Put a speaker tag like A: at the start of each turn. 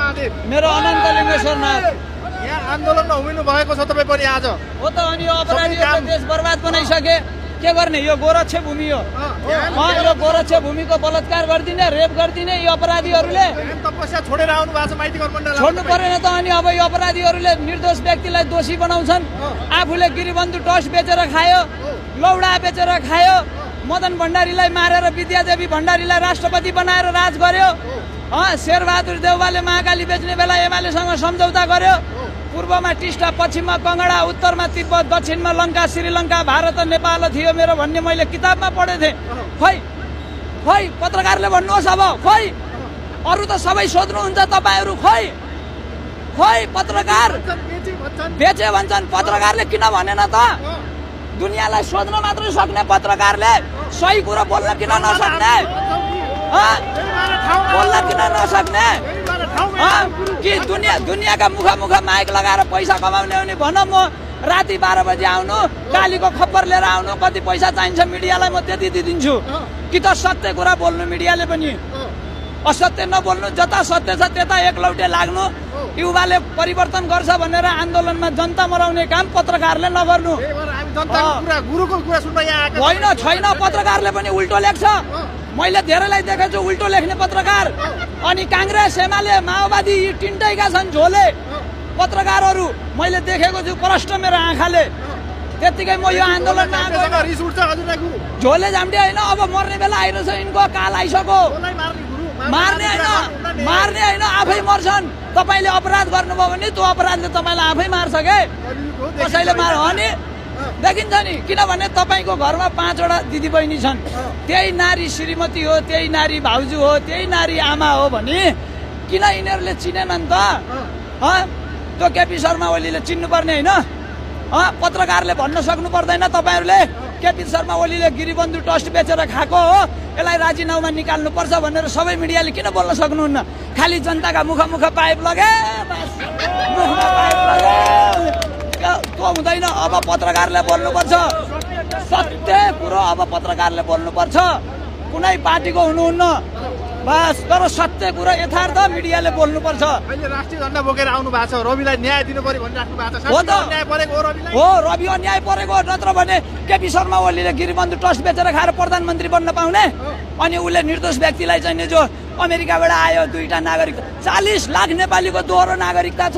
A: महादेव
B: मेरो अनन्त लिङ्गेश्वरनाथ
A: यहाँ आन्दोलन नहुनु भएको छ तपाईँ पनि आज
B: हो त अनि यो अपराधीहरूले देश बर्बाद बनाइसके के गर्ने यो गोरक्ष भूमि हो यो गोरक्ष भूमिको बलात्कार गरिदिने रेप गरिदिने यो अपराधीहरूले
A: तपस्या छोडेर आउनु भएको छ माइती घर मण्डल
B: छोड्नु परेन त अनि अब यो अपराधीहरूले निर्दोष व्यक्तिलाई दोषी बनाउँछन् आफूले गिरिबन्धु ट्रस्ट बेचेर खायो लौडा बेचेर खायो मदन भण्डारीलाई मारेर विद्यादेवी भण्डारीलाई राष्ट्रपति बनाएर राज गर्यो शेरबहादुर देउवाले महाकाली बेच्ने बेला एमालेसँग सम्झौता गर्यो पूर्वमा टिस्टा पश्चिममा कङ्गडा उत्तरमा तिब्बत दक्षिणमा लङ्का श्रीलङ्का भारत नेपाल थियो मेरो भन्ने मैले किताबमा पढेको थिएँ खोइ पत्रकारले भन्नुहोस् अब खोइ अरू त सबै सोध्नुहुन्छ तपाईँहरू खोइ पत्रकार बेचे भन्छन् पत्रकारले किन भनेन त दुनियाँलाई सोध्न मात्रै सक्ने पत्रकारले सही कुरो बोल्न किन नसक्ने बोल्न किन नसक्ने कि दुनियाँका मुख माइक लगाएर पैसा कमाउने हो नि भन म राति 12 बजे आउनु गालीको खप्पर लिएर आउनु कति पैसा चाहिन्छ मिडियालाई म त्यति दिदिन्छु कि त सत्य कुरा बोल्नु मिडियाले पनि असत्य नबोल्नु जता सत्य छ त्यता एकलौटे लाग्नु युवाले परिवर्तन गर्छ भनेर आन्दोलनमा जनता मराउने काम पत्रकारले नगर्नु होइन छैन पत्रकारले पनि उल्टो लेख्छ मैले धेरैलाई देखेको छु उल्टो लेख्ने पत्रकार अनि कांग्रेस एमाले माओवादी यी तिनटैका छन् झोले पत्रकारहरू मैले देखेको छु प्रष्ट मेरो आँखाले त्यतिकै म यो आन्दोलनमा झोले झाम्डे होइन अब मर्ने बेला आइरहेछ यिनको काल आइसक्यो मार्ने होइन आफै मर्छन् तपाईले अपराध गर्नुभयो भने त्यो अपराधले तपाईलाई आफै मार्छ के कसैले मार हो नि देखिन्छ नि किनभने तपाईको घरमा 5 वटा दिदी बहिनी छन् त्यही नारी श्रीमती हो त्यही नारी भाउजू हो त्यही नारी आमा हो भने किन यिनीहरूले चिनेनन् त त्यो केपी शर्मा ओलीले चिन्नु पर्ने हैन पत्रकारले भन्न सक्नु पर्दैन तपाईहरुले केपी शर्मा ओलीले गिरिबन्धु ट्रस्ट बेचेर खाएको हो यसलाई राजीनामा निकाल्नु पर्छ भनेर सबै मिडियाले किन बोल्न सक्नुहुन्न खाली जनताका मुख पाइप लगे बस मुखमा पाइप लगे त्यो हुँदैन अब पत्रकारले बोल्नुपर्छ सत्य कुरो अब पत्रकारले बोल्नुपर्छ कुनै पार्टीको हुनुहुन्न बस तर सत्य कुरा यथार्थ मिडियाले बोल्नुपर्छ
A: अहिले राष्ट्रिय झण्डा बोकेर आउनु भएको छ रविलाई न्याय दिनु पर्यो भनिराख्नु भएको छ
B: हो त
A: न्याय परेको हो रविलाई
B: हो रवि अन्याय परेको नत्र भने केपी शर्मा ओलीले गिरिबन्धु ट्रस्ट बेचेर खाएर प्रधानमन्त्री बन्न पाउने अनि उले निर्दोष व्यक्तिलाई चाहिँ जो अमेरिकाबाट आयो 2टा नागरिक 40 लाख नेपालीको दोहोरो नागरिकता छ